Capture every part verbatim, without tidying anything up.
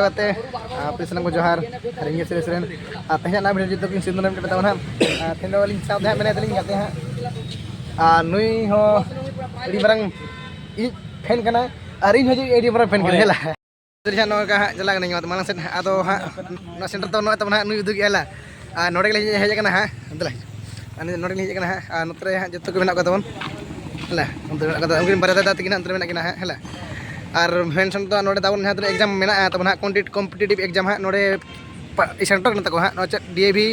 ᱠᱟᱛᱮ, ᱟᱯᱮ ᱥᱟᱱᱟᱢ ᱠᱚ ᱡᱚᱦᱟᱨ, ᱟᱨ ᱤᱧ ᱥᱮᱨᱮᱧ ᱥᱮᱨᱮᱧ᱾ ᱟᱨ ᱛᱮᱦᱮᱧᱟᱜ ᱱᱟᱜ ᱵᱷᱤᱰᱤᱭᱳ ᱡᱚᱛᱚ ᱠᱤᱱ ᱥᱤᱱᱫᱩᱨ ᱮᱢ ᱢᱮᱛᱟᱵᱚᱱᱟ ᱦᱟᱸᱜ᱾ ᱟᱨ ᱛᱮᱦᱮᱧ ᱫᱚ ᱟᱹᱞᱤᱧ ᱥᱟᱶᱛᱮ ᱦᱟᱸᱜ ᱢᱮᱱᱟᱭ ᱛᱟᱹᱞᱤᱧ ᱜᱟᱛᱮ ᱦᱟᱸᱜ᱾ ᱟᱨ ᱱᱩᱭ ᱦᱚᱸ ᱟᱹᱰᱤ ᱢᱟᱨᱟᱝ ᱤᱧ ᱯᱷᱮᱱ ᱠᱟᱱᱟᱭ, ᱟᱨ ᱤᱧ ᱦᱚᱸ ᱟᱹᱰᱤ ᱢᱟᱨᱟᱝ ᱯᱷᱮᱱ ᱠᱟᱱᱟᱹᱧ᱾ ᱦᱮᱞᱟ᱾ ᱱᱤᱛᱚᱜ ᱦᱟᱸᱜ ᱱᱚᱜᱼᱚᱭ ᱦᱟᱸᱜ ᱪᱟᱞᱟᱜ ᱠᱟᱹᱱᱟᱹᱧ ᱢᱟᱲᱟᱝ ᱥᱮᱫ ᱦᱟᱸᱜ᱾ ᱟᱫᱚ ᱦᱟᱸᱜ ᱱᱚᱣᱟ ᱥᱮᱱᱴᱟᱨ ᱫᱚ ᱱᱚᱜᱼᱚᱭ ᱛᱟᱵᱚᱱ ᱦᱟᱸᱜ ᱱᱩᱭ ᱩᱫᱩᱜ ᱮᱜᱼᱟᱭ ᱞᱟ᱾ ᱟᱨ ᱱᱚᱰᱮ ᱜᱮᱞᱤᱧ ᱦᱮᱡ ᱟᱠᱟᱱᱟ ᱦᱟᱸᱜ᱾ ᱫᱮᱞᱟ ᱦᱤᱡᱩᱜ᱾ ᱟᱨ ᱱᱚᱰᱮ ᱜᱮᱞᱤᱧ ᱦᱮᱡ ᱟᱠᱟᱱᱟ ᱦᱟᱸᱜ᱾ ᱟᱨ ᱱᱚᱛᱮ ᱨᱮ ᱦᱟᱸᱜ ᱡᱚᱛᱚ ᱜᱮ ᱢᱮᱱᱟᱜ ᱠᱚᱣᱟ ᱛᱟᱵᱚᱱ᱾ ᱦᱮᱞᱟ, ᱚᱱᱛᱮ ᱢᱮᱱᱟᱜ ᱠᱚᱣᱟ, ᱩᱱᱠᱤᱱ ᱵᱟᱨᱭᱟ ᱫᱟᱫᱟ ᱛᱟᱹᱠᱤᱱ ᱦᱟᱸᱜ ᱚᱱᱛᱮ ᱨᱮ ᱢᱮᱱᱟᱜ ᱠᱤᱱᱟ ᱦᱟᱸᱜ᱾ ᱦᱮᱞᱟ᱾ ᱟᱨ ᱢᱮᱱ ᱥᱮᱱ ᱫᱚ ᱱᱚᱰᱮ ᱛᱟᱵᱚᱱ ᱡᱟᱦᱟᱸ ᱛᱤᱱᱟᱹᱜ ᱮᱠᱡᱟᱢ ᱢᱮᱱᱟᱜᱼᱟ ᱛᱟᱵᱚᱱ ᱦᱟᱸᱜ, ᱠᱚᱢᱯᱤᱴᱤᱴᱤᱵᱷ ᱮᱠᱡᱟᱢ ᱦᱟᱸᱜ, ᱱᱚᱰᱮ ᱯᱟ-, ᱥᱮᱱᱴᱟᱨ ᱠᱟᱱ ᱛᱟᱠᱚᱣᱟ ᱦᱟᱸᱜ᱾ ᱱᱚᱣᱟ ᱪᱮᱫ ᱰᱤ ᱮ ᱵᱷᱤ,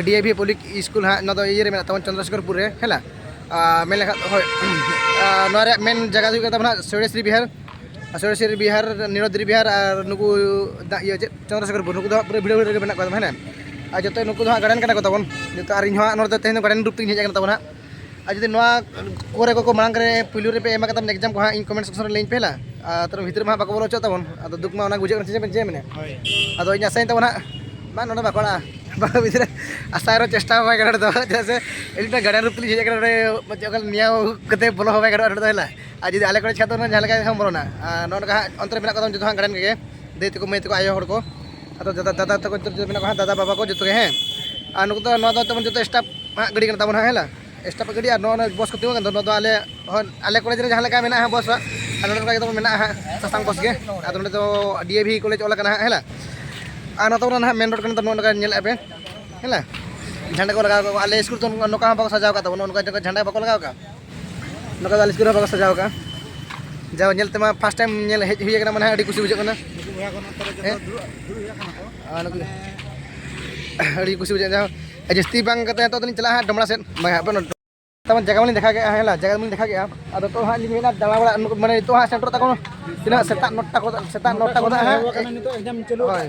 ᱰᱤ ᱮ ᱵᱷᱤ ᱯᱟᱵᱽᱞᱤᱠ ᱥᱠᱩᱞ ᱦᱟᱸᱜ, ᱱᱚᱣᱟ ᱫᱚ ᱤᱭᱟᱹ ᱨᱮ ᱢᱮᱱᱟᱜ ᱛᱟᱵᱚᱱ, ᱪᱚᱱᱫᱨᱚᱥᱮᱠᱷᱚᱨᱯᱩᱨ ᱨᱮ᱾ ᱦᱮᱞᱟ᱾ ᱟᱨ ᱢᱮᱱ ᱞᱮᱠᱷᱟᱱ ᱦᱳᱭ, ᱟᱨ ᱱᱚᱣᱟ ᱨᱮᱭᱟᱜ ᱢᱮᱱ ᱡᱟᱭᱜᱟ ᱫᱚ ᱦᱩᱭᱩᱜ ᱠᱟᱱ ᱛᱟᱵᱚᱱᱟ ᱥᱚᱨᱮᱥᱨᱤ ᱵᱤᱦᱟᱨ᱾ ᱟᱨ ᱥᱚᱨᱮᱥᱨᱤ ᱵᱤᱦᱟᱨ, ᱱᱤᱨᱚᱫᱨᱤ ᱵᱤᱦᱟᱨ ᱟᱨ ᱱᱩᱠᱩ ᱫᱟ-, ᱤᱭᱟᱹ ᱪᱮᱫ, ᱪᱚᱱᱫᱨᱚᱥᱮᱠᱷᱚᱨᱯᱩᱨ, ᱱᱩᱠᱩ ᱫᱚ ᱦᱟᱸᱜ ᱯᱩᱨᱟᱹ ᱵᱷᱤᱲᱟᱹᱣ ᱵᱷᱤᱲᱟᱹᱣ ᱨᱮᱜᱮ ᱢᱮᱱᱟᱜ ᱠᱚᱣᱟ ᱛᱟᱵᱚᱱ, ᱦᱮᱸ᱾ ᱟᱨ ᱡᱚᱛᱚ ᱱᱩᱠᱩ ᱫᱚ ᱦᱟᱸᱜ ᱜᱟᱨᱰᱮᱱ ᱠᱟᱱᱟ ᱠᱚ ᱛᱟᱵᱚᱱ᱾ ᱡᱚᱛᱚ, ᱟᱨ ᱤᱧ ᱦᱚᱸ ᱦᱟᱸᱜ ᱱᱚᱰᱮ ᱫᱚ ᱛᱮᱦᱮᱧ ᱫᱚ ᱜᱟᱨᱰᱮᱱ ᱨᱩᱯ ᱛᱮᱧ ᱦᱮᱡ ᱟᱠᱟᱱᱟ ᱛᱟᱵᱚᱱ ᱦᱟᱸᱜ᱾ ᱟᱨ ᱡᱩᱫᱤ ᱱᱚᱣᱟ ᱠᱚᱨᱮ ᱠᱚᱠᱚ ᱢᱟᱲᱟᱝ ᱨᱮ ᱯᱩᱭᱞᱩ ᱨᱮᱯᱮ ᱮᱢ ᱟᱠᱟᱫᱟ ᱮᱠᱡᱟᱢ ᱠᱚ ᱦᱟᱸᱜ, ᱤᱧ ᱠᱚᱢᱮᱱᱴ ᱥᱮᱠᱥᱚᱱ ᱨᱮ ᱞᱟᱹᱭᱟᱹᱧ ᱯᱮ ᱦᱮᱞᱟ᱾ ᱟᱨ ᱛᱟᱨ ᱵᱷᱤᱛᱨᱤ ᱨᱮᱢᱟ ᱦᱟᱸᱜ ᱵᱟᱠᱚ ᱵᱚᱞᱚ ᱦᱚᱪᱚᱜ ᱛᱟᱵᱚᱱ᱾ ᱟᱫᱚ ᱫᱩᱠ ᱢᱟ ᱚᱱᱟ ᱵᱩᱡᱷᱟᱹᱜ ᱠᱟᱱᱟ, ᱪᱮᱫ ᱵᱮᱱ, ᱪᱮᱫ ᱵᱮᱱ ᱢᱮᱱᱟ? ᱦᱳᱭ᱾ ᱟᱫᱚ ᱤᱧ ᱟᱥᱟᱭᱟᱹᱧ ᱛᱟᱵᱚᱱ ᱦᱟᱸᱜ, ᱵᱟᱝ, ᱱᱚᱰᱮ ᱵᱟᱠᱚ ᱟᱲᱟᱜᱼᱟ᱾ ᱵᱟᱝ, ᱵᱷᱤᱛᱨᱤ ᱨᱮ ᱟᱥᱟ ᱨᱮᱦᱚᱸ ᱪᱮᱥᱴᱟ ᱦᱚᱸ ᱵᱟᱭ ᱜᱟᱱᱚᱜᱼᱟ ᱱᱚᱰᱮ ᱫᱚ, ᱪᱮᱫᱟᱜ ᱥᱮ ᱟᱹᱞᱤᱧ ᱫᱚ ᱜᱟᱨᱰᱮᱱ ᱨᱩᱯ ᱛᱮᱞᱤᱧ ᱦᱮᱡ ᱟᱠᱟᱱᱟ ᱱᱚᱰᱮ, ᱪᱮᱫ ᱚᱠᱟ ᱱᱤᱭᱟᱹ ᱠᱟᱛᱮ ᱵᱚᱞᱚ ᱦᱚᱸ ᱵᱟᱭ ᱜᱟᱱᱚᱜᱼᱟ ᱱᱚᱰᱮ ᱫᱚ ᱦᱮᱞᱟ᱾ ᱟᱨ ᱡᱩᱫᱤ ᱟᱞᱮ ᱠᱚᱞᱮᱡᱽ ᱠᱷᱟᱱ ᱫᱚ ᱡᱟᱦᱟᱸ ᱞᱮᱠᱟ ᱜᱮ ᱵᱚᱞᱚᱱᱟ᱾ ᱟᱨ ᱱᱚᱜᱼᱚ ᱱᱚᱝᱠᱟ ᱦᱟᱸᱜ ᱚᱱᱛᱮ ᱨᱮ ᱢᱮᱱᱟᱜ ᱠᱚᱣᱟ ᱡᱚᱛᱚ ᱦᱟᱸᱜ ᱜᱟᱨᱰᱮᱱ ᱠᱚᱜᱮ, ᱫᱟᱹᱭ ᱛᱟᱠᱚ, ᱢᱟᱹᱭ ᱛᱟᱠᱚ, ᱟᱭᱳ ᱦᱚᱲ ᱠᱚ᱾ ᱟᱫᱚ ᱫᱟᱫᱟ, ᱫᱟᱫᱟ ᱛᱟᱠᱚ ᱡᱚᱛᱚ ᱢᱮᱱᱟᱜ ᱠᱚᱣᱟ ᱦᱟᱸᱜ, ᱫᱟᱫᱟ ᱵᱟᱵᱟ ᱠᱚ ᱡᱚᱛᱚ ᱜᱮ, ᱦᱮᱸ᱾ ᱟᱨ ᱱᱩᱠᱩ ᱫᱚ, ᱱᱚᱣᱟ ᱫᱚ ᱛᱟᱵᱚᱱ ᱡᱚᱛᱚ ᱥᱴᱟᱯ ᱦᱟᱸᱜ ᱜᱟᱹᱰᱤ ᱠᱟᱱᱟ ᱛᱟᱵᱚᱱ ᱦᱟᱸᱜ, ᱦᱮᱞᱟ᱾ ᱥᱴᱟᱯ ᱜᱟᱹᱰᱤ, ᱟᱨ ᱱᱚᱣᱟ, ᱱᱚᱣᱟ ᱵᱚᱥ ᱠᱚ ᱛᱤᱸᱜᱩ ᱠᱟᱱ ᱫᱚ, ᱱᱚᱣᱟ ᱫᱚ ᱟᱞᱮ, ᱦᱚᱸ, ᱟᱞᱮ ᱠᱚᱞᱮᱡᱽ ᱨᱮ ᱡᱟᱦᱟᱸ ᱞᱮᱠᱟ ᱢᱮᱱᱟᱜᱼᱟ ᱦᱟᱸᱜ ᱵᱚᱥ ᱦᱟᱸᱜ, ᱟᱨ ᱱᱚᱰᱮ ᱞᱮᱠᱟ ᱜᱮ ᱛᱟᱵᱚᱱ ᱢᱮᱱᱟᱜᱼᱟ ᱦᱟᱸᱜ, ᱥᱟᱥᱟᱝ ᱵᱚᱥ ᱜᱮ᱾ ᱟᱫᱚ ᱱᱚᱰᱮ ᱫᱚ ᱰᱤ ᱮ ᱵᱷᱤ ᱠᱚᱞᱮᱡᱽ ᱚᱞ ᱟᱠᱟᱱᱟ ᱦᱟᱸᱜ, ᱦᱮᱞᱟ᱾ ᱟᱨ ᱱᱚᱛᱮ ᱨᱮ ᱱᱟᱦᱟᱜ ᱢᱮᱱ ᱨᱳᱰ ᱠᱟᱱᱟ, ᱛᱚ ᱱᱚᱜᱼᱚ ᱱᱚᱝᱠᱟ ᱧᱮᱞᱮᱫᱼᱟ ᱯᱮ, ᱦᱮᱞᱟ᱾ ᱡᱷᱟᱱᱰᱟ ᱠᱚ ᱞᱟᱜᱟᱣ ᱠᱟᱜᱼᱟ᱾ ᱟᱞᱮ ᱥᱠᱩᱞ ᱫᱚ ᱱᱚᱝᱠᱟ ᱦᱚᱸ ᱵᱟᱠᱚ ᱥᱟᱡᱟᱣ ᱠᱟᱜ ᱛᱟᱵᱚᱱᱟ, ᱱᱚᱝᱠᱟ ᱡᱷᱟᱱᱰᱟ ᱵᱟᱠᱚ ᱞᱟᱜᱟᱣ ᱠᱟᱜᱼᱟ᱾ ᱱᱚᱝᱠᱟ ᱫᱚ ᱟᱞᱮ ᱥᱠᱩᱞ ᱨᱮᱦᱚᱸ ᱵᱟᱠᱚ ᱥᱟᱡᱟᱣ ᱠᱟᱜᱼᱟ᱾ ᱡᱟᱣ ᱧᱮᱞ ᱛᱮᱢᱟ ᱯᱷᱟᱥᱴ ᱴᱟᱭᱤᱢ ᱧᱮᱞ ᱦᱮᱡ ᱦᱩᱭ ᱟᱠᱟᱱᱟ, ᱢᱟᱱᱮ ᱟᱹᱰᱤ ᱠᱩᱥᱤ ᱵᱩᱡᱷᱟᱹᱜ ᱠᱟᱱᱟ᱾ ᱦᱮᱸ? ᱟᱨ ᱱᱩᱠᱩ ᱟᱹᱰᱤ ᱠᱩᱥᱤ ᱵᱩᱡᱷᱟᱹᱜ ᱠᱟᱱᱟ᱾ ᱡᱟᱦᱟᱸ ᱡᱟᱹᱥᱛᱤ ᱵᱟᱝ ᱠᱟᱛᱮ ᱱᱤᱛᱚᱜ ᱫᱚᱞᱤᱧ ᱪᱟᱞᱟᱜᱼᱟ ᱦᱟᱸᱜ ᱰᱚᱢᱲᱟ ᱥᱮᱫ᱾ ᱵᱟᱝ ᱦᱟᱸᱜ, ᱛᱟᱵᱚᱱ ᱡᱟᱭᱜᱟ ᱢᱟᱞᱤᱧ ᱫᱮᱠᱷᱟᱣ ᱠᱮᱫᱼᱟ, ᱦᱮᱸ ᱞᱟ, ᱡᱟᱭᱜᱟ ᱢᱟᱞᱤᱧ ᱫᱮᱠᱷᱟᱣ ᱠᱮᱫᱼᱟ᱾ ᱟᱫᱚ ᱛᱚ ᱦᱟᱸᱜ ᱞᱤᱧ ᱢᱮᱱᱟ ᱫᱟᱬᱟ ᱵᱟᱲᱟ, ᱢᱟᱱᱮ ᱱᱤᱛᱚᱜ ᱦᱟᱸᱜ ᱥᱮᱴᱮᱨᱚᱜ ᱛᱟᱠᱚ ᱛᱤᱱᱟᱹᱜ ᱥᱮᱛᱟᱜ ᱱᱚᱴᱟ ᱠᱚ, ᱥᱮᱛᱟᱜ ᱱᱚᱴᱟ ᱠᱚ ᱦᱟᱸᱜ, ᱦᱳᱭ᱾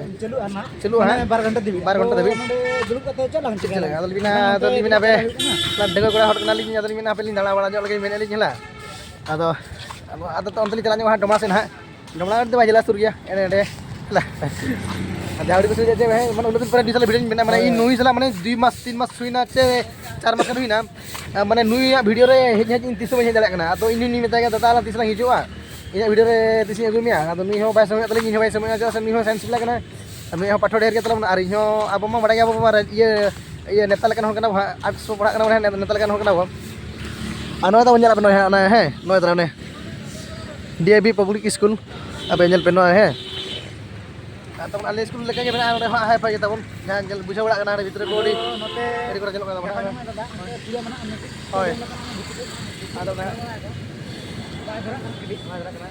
ᱪᱟᱹᱞᱩᱜᱼᱟ ᱢᱟᱱᱮ ᱦᱟᱸᱜ᱾ ᱵᱟᱨ ᱜᱷᱚᱱᱴᱟ ᱫᱷᱟᱹᱵᱤᱡ᱾ ᱵᱟᱨ ᱜᱷᱚᱱᱴᱟ ᱫᱷᱟᱹᱵᱤᱡ᱾ ᱱᱚᱰᱮ ᱫᱩᱲᱩᱵ ᱠᱟᱛᱮ ᱪᱮᱫ ᱞᱟᱝ ᱪᱤᱠᱟᱹ ᱞᱟᱹᱜᱤᱫ? ᱟᱫᱚ ᱞᱤᱧ ᱢᱮᱱᱟ, ᱟᱫᱚ ᱞᱤᱧ ᱢᱮᱱᱟ, ᱦᱟᱯᱮ, ᱰᱟᱺᱜᱩᱣᱟᱹ ᱠᱚᱲᱟ ᱦᱚᱲ ᱠᱟᱱᱟᱞᱤᱧ, ᱟᱫᱚ ᱞᱤᱧ ᱢᱮᱱᱟ, ᱦᱟᱯᱮ ᱞᱤᱧ ᱫᱟᱬᱟ ᱵᱟᱲᱟ ᱧᱚᱜ ᱞᱮᱜᱮ, ᱢᱮᱱᱮᱫ ᱞᱤᱧ ᱦᱮᱞᱟ᱾ ᱟᱫᱚ, ᱟᱫᱚ, ᱟᱫᱚ ᱛᱚ ᱚᱱᱛᱮ ᱞᱤᱧ ᱪᱟᱞᱟᱜ ᱧᱚᱜᱼᱟ ᱦᱟᱸᱜ, ᱰᱚᱢᱲᱟ ᱥᱮᱫ ᱦᱟᱸᱜ᱾ ᱰᱚᱢᱲᱟ ᱫᱚ ᱵᱟᱭ ᱡᱮᱞᱟ, ᱥᱩᱨ ᱜᱮᱭᱟ, ᱮᱱᱮ ᱮᱸᱰᱮ᱾ ᱦᱮᱞᱟ᱾ ᱟᱨ ᱡᱟᱦᱟᱸ ᱟᱹᱰᱤ ᱠᱩᱥᱤ ᱵᱩᱡᱷᱟᱹᱜᱼᱟ ᱡᱮ, ᱦᱮᱸ, ᱢᱟᱱᱮ, ᱩᱱᱟᱹᱜ ᱫᱤᱱ ᱯᱚᱨᱮ ᱱᱩᱭ ᱥᱟᱞᱟᱜ ᱵᱷᱤᱰᱤᱭᱳᱧ ᱵᱮᱱᱟᱣ, ᱢᱟᱱᱮ, ᱤᱧ ᱦᱳᱭ᱾ ᱱᱩᱭ ᱥᱟᱞᱟᱜ, ᱢᱟᱱᱮ, ᱫᱩᱭ ᱢᱟᱥ, ᱛᱤᱱ ᱢᱟᱥ ᱦᱩᱭᱱᱟ, ᱪᱮ ᱪᱟᱨ ᱢᱟᱥ ᱜᱟᱱ ᱦᱩᱭᱱᱟ᱾ ᱟᱨ, ᱢᱟᱱᱮ, ᱱᱩᱭᱟᱜ ᱵᱷᱤᱰᱤᱭᱳ ᱨᱮ ᱦᱮᱡ, ᱦᱮᱡ ᱤᱧ ᱛᱤᱥ ᱦᱚᱸ ᱵᱟᱹᱧ ᱦᱮᱡ ᱫᱟᱲᱮᱭᱟᱜ ᱠᱟᱱᱟ᱾ ᱟᱫᱚ ᱤᱧ ᱦᱚᱸᱧ ᱢᱮᱛᱟᱭ ᱠᱟᱱᱟ, "ᱫᱟᱫᱟ, ᱟᱞᱟᱝ ᱛᱤᱥ ᱞᱟᱝ ᱦᱤᱡᱩᱜᱼᱟ?" ᱤᱧᱟᱹᱜ ᱵᱷᱤᱰᱤᱭᱳ ᱨᱮ ᱛᱤᱥᱤᱧ ᱟᱹᱜᱩᱭ ᱢᱮᱭᱟ? ᱟᱫᱚ ᱱᱩᱭ ᱦᱚᱸ ᱵᱟᱭ ᱥᱚᱢᱚᱭᱚᱜ ᱛᱟᱞᱤᱧ, ᱤᱧ ᱦᱚᱸ ᱵᱟᱭ ᱥᱚᱢᱚᱭᱚᱜᱼᱟ, ᱪᱮᱫᱟᱜ ᱥᱮ ᱱᱩᱭ ᱦᱚᱸ ᱥᱟᱭᱮᱱᱥ ᱵᱚᱞᱟ ᱠᱟᱱᱟᱭ᱾ ᱟᱨ ᱱᱩᱭ ᱦᱚᱸ ᱯᱟᱹᱴᱷᱩᱣᱟᱹ ᱰᱷᱮᱨ ᱜᱮ ᱛᱟᱵᱚᱱ, ᱟᱨ ᱤᱧ ᱦᱚᱸ, ᱟᱵᱚ ᱢᱟ ᱵᱟᱲᱟᱭ ᱜᱮᱭᱟ, ᱟᱵᱚ ᱢᱟ ᱤᱭᱟᱹ, ᱤᱭᱟᱹ ᱱᱮᱛᱟ ᱞᱮᱠᱟᱱ ᱦᱚᱲ ᱠᱟᱱᱟ ᱵᱚᱱ ᱦᱟᱸᱜ, ᱟᱨᱴᱥ ᱵᱚ ᱯᱟᱲᱦᱟᱜ ᱠᱟᱱᱟ ᱵᱚᱱ ᱦᱟᱸᱜ, ᱱᱮᱛᱟ ᱞᱮᱠᱟᱱ ᱦᱚᱲ ᱠᱟᱱᱟ ᱵᱚᱱ᱾ ᱟᱨ ᱱᱚᱜᱼᱚᱭ ᱛᱟᱵᱚᱱ ᱧᱮᱞ ᱟᱯᱮ ᱱᱚᱜᱼᱚᱭ ᱦᱟᱸᱜ, ᱚᱱᱟ, ᱦᱮᱸ, ᱱᱚᱜᱼᱚᱭ ᱛᱟᱨᱟ ᱚᱱᱮ ᱰᱤ ᱮ ᱵᱷᱤ ᱯᱟᱵᱽᱞᱤᱠ ᱥᱠᱩᱞ, ᱟᱯᱮ ᱧᱮᱞ ᱯᱮ ᱱᱚᱣᱟ, ᱦᱮᱸ᱾ ᱟᱨ ᱛᱟᱵᱚᱱ ᱟᱞᱮ ᱥᱠᱩᱞ ᱞᱮᱠᱟ ᱜᱮ ᱢᱮᱱᱟᱜᱼᱟ ᱱᱚᱰᱮ ᱦᱚᱸ, ᱦᱟᱭ ᱯᱷᱟᱭ ᱜᱮ ᱛᱟᱵᱚᱱ, ᱡᱟᱦᱟᱸ ᱧᱮᱞ ᱵᱩᱡᱷᱟᱹᱣ ᱵᱟᱲᱟᱜ ᱠᱟᱱᱟ ᱱᱚᱰᱮ ᱵᱷᱤᱛᱨᱤ ᱠᱚ ᱟᱹᱰᱤ, ᱟᱫᱚ ᱱᱚᱛᱮ ᱟᱹᱰᱤ ᱠᱚ ᱧᱮᱞᱚᱜ ᱠᱟᱱᱟ ᱛᱟᱵᱚᱱ ᱡᱟᱦᱟᱸ ᱦᱟᱸᱜ᱾ ᱧᱚᱜ ᱨᱮ ᱫᱟᱜ, ᱱᱚᱛᱮ ᱯᱩᱨᱟᱹ ᱢᱮᱱᱟᱜᱼᱟ, ᱱᱚᱛᱮ ᱦᱳᱭ᱾ ᱟᱫᱚ ᱱᱟᱦᱟᱜ ᱵᱟᱭ ᱵᱷᱚᱨᱟᱜ ᱠᱟᱱᱟ, ᱠᱟᱹᱴᱤᱡ ᱵᱟᱭ ᱵᱷᱚᱨᱟᱜ ᱠᱟᱱᱟ᱾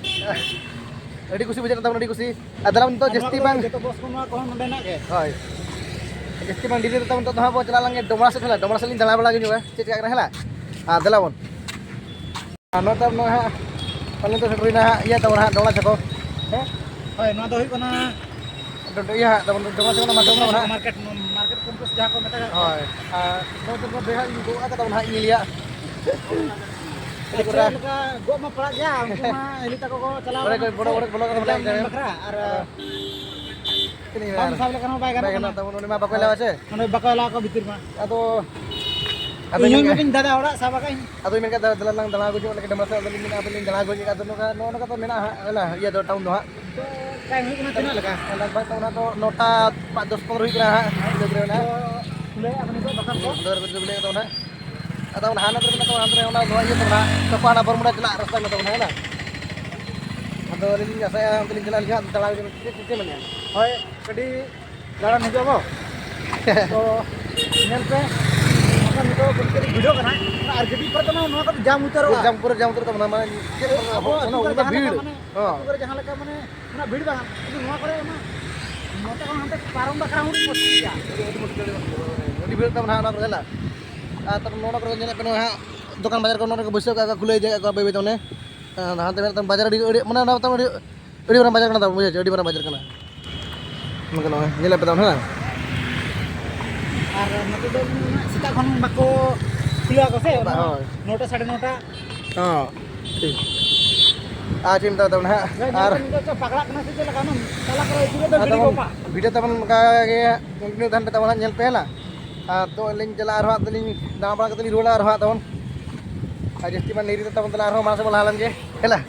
ᱟᱹᱰᱤ ᱠᱩᱥᱤ ᱵᱩᱡᱷᱟᱹᱜ ᱠᱟᱱ ᱛᱟᱵᱚᱱᱟ, ᱟᱹᱰᱤ ᱠᱩᱥᱤ᱾ ᱟᱨ ᱫᱮᱞᱟ ᱱᱤᱛᱚᱜ ᱟᱨ ᱱᱚᱣᱟ ᱡᱟᱹᱥᱛᱤ ᱠᱚᱫᱚ ᱵᱟᱝ ᱡᱚᱛᱚ ᱵᱚᱥ ᱠᱚ ᱱᱚᱣᱟ ᱠᱚᱦᱚᱸ ᱱᱚᱰᱮᱱᱟᱜ ᱜᱮ᱾ ᱦᱳᱭ᱾ ᱡᱟᱹᱥᱛᱤ ᱵᱟᱝ ᱰᱮᱨᱤ ᱨᱮ ᱛᱟᱵᱚᱱ ᱱᱤᱛᱚᱜ ᱫᱚ ᱦᱟᱸᱜ ᱵᱚ ᱪᱟᱞᱟᱣ ᱞᱮᱱ ᱜᱮ, ᱰᱚᱢᱲᱟ ᱥᱮᱫ ᱠᱷᱚᱱᱟᱜ, ᱰᱚᱢᱲᱟ ᱥᱮᱫ ᱞᱤᱧ ᱫᱟᱬᱟ ᱵᱟᱲᱟ ᱟᱹᱜᱩ ᱧᱚᱜᱼᱟ, ᱪᱮᱫ ᱪᱤᱠᱟᱹᱜ ᱠᱟᱱᱟ ᱦᱮᱸ ᱞᱟ? ᱟᱨ ᱫᱮᱞᱟ ᱵᱚᱱ᱾ ᱟᱨ ᱱᱚᱛᱮ ᱱᱚᱜᱼᱚᱭ ᱦᱟᱸᱜ, ᱟᱞᱮ ᱫᱚ ᱥᱮᱴᱮᱨᱮᱱᱟ ᱦᱟᱸᱜ ᱤᱭᱟᱹ ᱛᱟᱵᱚᱱ ᱦᱟᱸᱜ, ᱰᱚᱢᱲᱟ ᱪᱷᱚᱠᱚ᱾ ᱦᱮᱸ? ᱦᱳᱭ, ᱱᱚᱣᱟ ᱫᱚ ᱦᱩᱭᱩᱜ ᱠᱟᱱᱟ ᱰᱚ-, ᱰᱚ-, ᱤᱭᱟᱹ ᱦᱟᱸᱜ ᱛᱟᱵᱚᱱ, ᱰᱚᱢᱲᱟ ᱪᱷᱚᱠᱚ ᱨᱮᱱᱟᱜ ᱢᱟᱨᱠᱮᱴ ᱛᱟᱵᱚᱱ ᱦᱟᱸᱜ᱾ ᱢᱟᱨᱠᱮᱴ, ᱢᱟᱨᱠᱮᱴ ᱠᱚᱢᱯᱞᱮᱠᱥ ᱡᱟᱦᱟᱸ ᱠᱚ ᱢᱮᱛᱟᱜ ᱠᱟᱱ᱾ ᱦᱳᱭ, ᱟᱨ ᱱᱚᱛᱮ ᱫᱚ ᱵᱮᱦᱟᱜ ᱤᱧ ᱜᱚᱜ ᱟᱠᱟᱫ ᱛᱟᱵᱚᱱ ᱦᱟᱸᱜ, ᱤᱧ ᱞᱟᱹᱭᱟ᱾ ᱟᱪᱪᱷᱟ, ᱞᱮᱠᱟ ᱜᱚᱜ ᱢᱟ ᱯᱟᱲᱟᱜ ᱜᱮᱭᱟ, ᱩᱱᱠᱩ ᱢᱟ ᱦᱤᱞᱤ ᱛᱟᱠᱚ ᱠᱚ ᱪᱟᱞᱟᱣ ᱵᱚᱲᱮ ᱠᱟᱱᱟ ᱠᱚ, ᱵᱚᱲᱮ, ᱥᱮ ᱵᱚᱲᱮ ᱠᱚ ᱵᱚᱞᱚ ᱠᱟᱱᱟ, ᱵᱚᱞᱚ ᱮᱠᱡᱟᱢ ᱠᱟᱱᱟ᱾ ᱵᱟᱠᱷᱨᱟ, ᱟᱨ ᱟᱫᱚ ᱪᱮᱫ ᱞᱤᱧ ᱢᱮᱱᱟ ᱵᱟᱝ ᱟᱨ? ᱥᱟᱵ ᱞᱮᱠᱷᱟᱱ ᱦᱚᱸ ᱵᱟᱭ ᱜᱟᱱᱚᱜ ᱵᱟᱭ ᱠᱟᱱᱟ᱾ ᱜᱟᱱᱚᱜ ᱛᱟᱵᱚᱱ, ᱩᱱᱤ ᱢᱟ ᱵᱟᱠᱚ ᱦᱳᱭ᱾ ᱮᱞᱟᱣᱟ ᱥᱮ? ᱚᱸᱰᱮ ᱵᱟᱠᱚ ᱮᱞᱟᱣ ᱠᱚ ᱵᱷᱤᱛᱤᱨ ᱢᱟ᱾ ᱟᱫᱚ ᱟᱫᱚ ᱤᱧ ᱦᱚᱸ ᱤᱧ ᱢᱮᱱ ᱠᱮᱫ ᱠᱟᱹᱧ ᱫᱟᱫᱟ ᱚᱲᱟᱜ ᱥᱟᱵ ᱟᱠᱟᱫ ᱤᱧ᱾ ᱟᱫᱚᱧ ᱢᱮᱱ ᱠᱮᱫ, "ᱫᱟᱫᱟ, ᱫᱮᱞᱟ ᱞᱟᱝ ᱫᱟᱬᱟ ᱟᱹᱜᱩ ᱧᱚᱜ ᱞᱮᱜᱮ ᱰᱮᱢᱨᱟ ᱥᱮᱫ", ᱟᱫᱚᱞᱤᱧ ᱢᱮᱱᱟ, ᱟᱫᱚᱞᱤᱧ ᱫᱟᱬᱟ ᱟᱹᱜᱩ ᱧᱚᱜ, ᱟᱫᱚ ᱱᱚᱝᱠᱟ, ᱱᱚᱜᱼᱚ ᱱᱚᱝᱠᱟ ᱛᱚ ᱢᱮᱱᱟᱜᱼᱟ ᱦᱟᱸᱜ, ᱦᱮᱸ, ᱤᱭᱟᱹ ᱫᱚ ᱴᱟᱣᱩᱱ ᱫᱚ ᱦᱟᱸᱜ᱾ ᱴᱟᱭᱤᱢ ᱦᱩᱭᱩᱜ ᱠᱟᱱᱟ ᱛᱤᱱᱟᱹᱜ ᱞᱮᱠᱟ? ᱞᱟᱜᱽ ᱵᱷᱟᱜᱽ ᱛᱚ ᱚᱱᱟ ᱫᱚ ᱱᱚᱴᱟ ᱯᱟᱸᱪ ᱫᱚᱥ ᱯᱚᱱᱨᱚ ᱦᱩᱭᱩᱜ ᱠᱟᱱᱟ ᱦᱟᱸᱜ, ᱤᱱᱟᱹ ᱠᱚᱨᱮ ᱢᱮᱱᱟᱜᱼᱟ᱾ ᱛᱚ, ᱠᱷᱩᱞᱟᱹᱭᱟ ᱠᱚ ᱱᱤᱛᱚᱜ ᱫᱚᱠᱟᱱ ᱠᱚ᱾ ᱠᱷᱩᱞᱟᱹᱣ ᱠᱟᱛᱮ ᱠᱷᱩᱞᱟᱹᱣ ᱠᱟᱛᱮ ᱚᱱᱟ, ᱟᱫᱚ ᱚᱱᱟ ᱦᱟᱱᱟ ᱠᱚᱨᱮ ᱢᱮᱱᱟᱜ ᱛᱟᱵᱚᱱᱟ, ᱦᱟᱱᱛᱮ ᱨᱮ ᱚᱱᱟ ᱱᱚᱣᱟ ᱤᱭᱟᱹ ᱛᱟᱵᱚᱱᱟ, ᱛᱚᱯᱟ ᱦᱟᱱᱟ ᱵᱚᱨᱢᱩᱰᱟ ᱪᱟᱞᱟᱜ ᱨᱟᱥᱛᱟ ᱢᱮᱱᱟᱜ ᱛᱟᱵᱚᱱᱟ, ᱦᱮᱸ ᱵᱟᱝ? ᱟᱫᱚ ᱟᱹᱞᱤᱧ ᱞᱤᱧ ᱟᱥᱟᱭᱟ, ᱚᱱᱛᱮ ᱞᱤᱧ ᱪᱟᱞᱟᱜ ᱞᱟᱹᱜᱤᱫ ᱦᱟᱸᱜ, ᱫᱟᱬᱟ ᱪᱮᱫ, ᱪᱮᱫ ᱢᱮᱱᱟᱜᱼᱟ? ᱦᱳᱭ, ᱠᱟᱹᱴᱤᱡ ᱫᱟᱬᱟᱱ ᱦᱤᱡᱩᱜ ᱟᱵᱚ᱾ ᱛᱚ, ᱧᱮᱞ ᱯᱮ, ᱱᱚᱝᱠᱟ ᱱᱤᱛᱚᱜ ᱠᱟᱹᱴᱤᱡ ᱠᱟᱹᱴᱤᱡ ᱵᱷᱤᱲᱚᱜ ᱠᱟᱱᱟ, ᱟᱨ ᱜᱟᱹᱰᱤ ᱠᱚᱨᱮ ᱫᱚ ᱱᱚᱣᱟ ᱠᱚᱫᱚ ᱡᱟᱢ ᱩᱛᱟᱹᱨᱚᱜᱼᱟ᱾ ᱡᱟᱢ, ᱯᱩᱨᱟᱹ ᱡᱟᱢ ᱩᱛᱟᱹᱨᱚᱜ ᱛᱟᱵᱚᱱᱟ, ᱢᱟᱱᱮ ᱪᱮᱫ ᱟᱵᱚ ᱩᱱᱟᱹᱜ, ᱟᱹᱛᱩ ᱠᱚᱨᱮ ᱩᱱᱟᱹᱜ ᱡᱟᱦᱟᱸ ᱵᱷᱤᱲ᱾ ᱞᱮᱠᱟ, ᱢᱟᱱᱮ, ᱦᱚᱸ᱾ ᱟᱹᱛᱩ ᱠᱚᱨᱮ ᱡᱟᱦᱟᱸ ᱞᱮᱠᱟ, ᱢᱟᱱᱮ, ᱩᱱᱟᱹᱜ ᱵᱷᱤᱲ ᱵᱟᱝ, ᱠᱤᱱᱛᱩ ᱱᱚᱣᱟ ᱠᱚᱨᱮ ᱚᱱᱟ ᱱᱚᱛᱮ ᱠᱷᱚᱱ ᱦᱟᱱᱛᱮ ᱯᱟᱨᱚᱢ ᱵᱟᱠᱷᱨᱟ ᱦᱚᱸ ᱟᱹᱰᱤ ᱢᱩᱥᱠᱤᱞ ᱜᱮᱭᱟ᱾ ᱟᱹᱰᱤ, ᱟᱹᱰᱤ ᱢᱩᱥᱠᱤᱞ, ᱟᱹᱰᱤ ᱢᱩᱥᱠᱤᱞ᱾ ᱟᱹᱰᱤ ᱵᱷᱤᱲ ᱛᱟᱵᱚᱱᱟ ᱦᱟᱸᱜ ᱚᱱᱟ ᱠᱚᱨᱮ, ᱦᱮᱸ ᱞᱟ? ᱟᱨ ᱛᱟᱨᱯᱚᱨ ᱱᱚᱰᱮ ᱠᱚᱨᱮ ᱧᱮᱞᱮᱫ ᱯᱮ ᱱᱚᱜᱼᱚᱭ ᱦᱟᱸᱜ ᱫᱚᱠᱟᱱ ᱵᱟᱡᱟᱨ ᱠᱚ ᱱᱚᱰᱮ ᱠᱚ ᱵᱟᱹᱭᱥᱟᱹᱣ ᱠᱟᱜᱼᱟ ᱠᱚ, ᱠᱷᱩᱞᱟᱹᱣ ᱤᱫᱤᱭᱮᱫ ᱠᱚᱣᱟ ᱵᱟᱹᱭ ᱵᱟᱹᱭ ᱛᱮ ᱚᱱᱮ᱾ ᱦᱮᱸ, ᱦᱟᱱᱛᱮ ᱢᱮᱱᱟᱜ ᱛᱟᱢ ᱵᱟᱡᱟᱨ ᱟᱹᱰᱤ, ᱟᱹᱰᱤ, ᱢᱟᱱᱮ ᱚᱱᱟ ᱛᱟᱢ ᱟᱹᱰᱤ, ᱟᱹᱰᱤ ᱢᱟᱨᱟᱝ ᱵᱟᱡᱟᱨ ᱠᱟᱱᱟ ᱛᱟᱵᱚᱱ, ᱵᱩᱡᱷᱟᱹᱣ ᱪᱮ? ᱟᱹᱰᱤ ᱢᱟᱨᱟᱝ ᱵᱟᱡᱟᱨ ᱠᱟᱱᱟ᱾ ᱱᱚᱝᱠᱟ ᱱᱚᱜᱼᱚᱭ ᱧᱮᱞᱮᱫ ᱯᱮ ᱛᱟᱵᱚᱱ, ᱦᱮᱸ᱾ ᱟᱨ ᱱᱚᱛᱮ ᱫᱚ ᱩᱱᱟᱹᱜ ᱥᱮᱛᱟᱜ ᱠᱷᱚᱱ ᱵᱟᱠᱚ ᱠᱷᱩᱞᱟᱹᱣᱟ ᱠᱚ ᱥᱮ, ᱦᱳᱭ᱾ ᱱᱚᱴᱟ, ᱥᱟᱲᱮ ᱱᱚᱴᱟ᱾ ᱦᱚᱸ, ᱴᱷᱤᱠ᱾ ᱟᱨ ᱪᱮᱫ ᱮᱢ ᱢᱮᱛᱟᱣᱟ ᱛᱟᱵᱚᱱᱟ ᱦᱟᱸᱜ? ᱦᱳᱭ, ᱧᱮᱞ ᱟᱨ ᱯᱮ, ᱱᱤᱛᱚᱜ ᱪᱚ ᱯᱟᱜᱽᱞᱟᱜ ᱠᱟᱱᱟ ᱥᱮ ᱪᱮᱫ ᱞᱮᱠᱟ? ᱚᱱᱟ ᱛᱟᱞᱟ ᱠᱚᱨᱮ ᱵᱷᱤᱲ ᱫᱚ ᱟᱨ ᱜᱤᱰᱤ ᱛᱟᱵᱚᱱ ᱜᱚᱫ ᱠᱟᱜ᱾ ᱵᱷᱤᱰᱤᱭᱳ ᱛᱟᱵᱚᱱ ᱚᱱᱠᱟ ᱜᱮ continue ᱛᱟᱦᱮᱱ ᱯᱮ ᱛᱟᱵᱚᱱ ᱦᱟᱸᱜ, ᱧᱮᱞ ᱯᱮ ᱦᱮᱸ ᱞᱟ᱾ ᱟᱨ ᱛᱚ ᱟᱹᱞᱤᱧ ᱪᱟᱞᱟᱜ ᱟᱨᱦᱚᱸ ᱦᱟᱸᱜ ᱛᱟᱹᱞᱤᱧ ᱫᱟᱬᱟ ᱵᱟᱲᱟ ᱠᱟᱛᱮ ᱞᱤᱧ ᱨᱩᱣᱟᱹᱲᱟ ᱟᱨᱦᱚᱸ ᱦᱟᱸᱜ ᱛᱟᱵᱚᱱ᱾ ᱟᱨ ᱡᱟᱹᱥᱛᱤ ᱵᱟᱝ ᱰᱮᱨᱤ ᱛᱮ ᱛᱟᱵᱚᱱ ᱛᱟᱦᱞᱮ ᱟᱨᱦᱚᱸ ᱢᱟᱲᱟᱝ ᱥᱮᱫ ᱵᱚᱱ ᱞᱟᱦᱟ ᱞᱮᱱ ᱜᱮ ᱦᱮᱸ ᱞᱟ᱾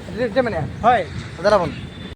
ᱪᱮᱫ ᱢᱮᱱᱮᱜᱼᱟ? ᱦᱳᱭ᱾ ᱫᱮᱞᱟ ᱵᱚᱱ᱾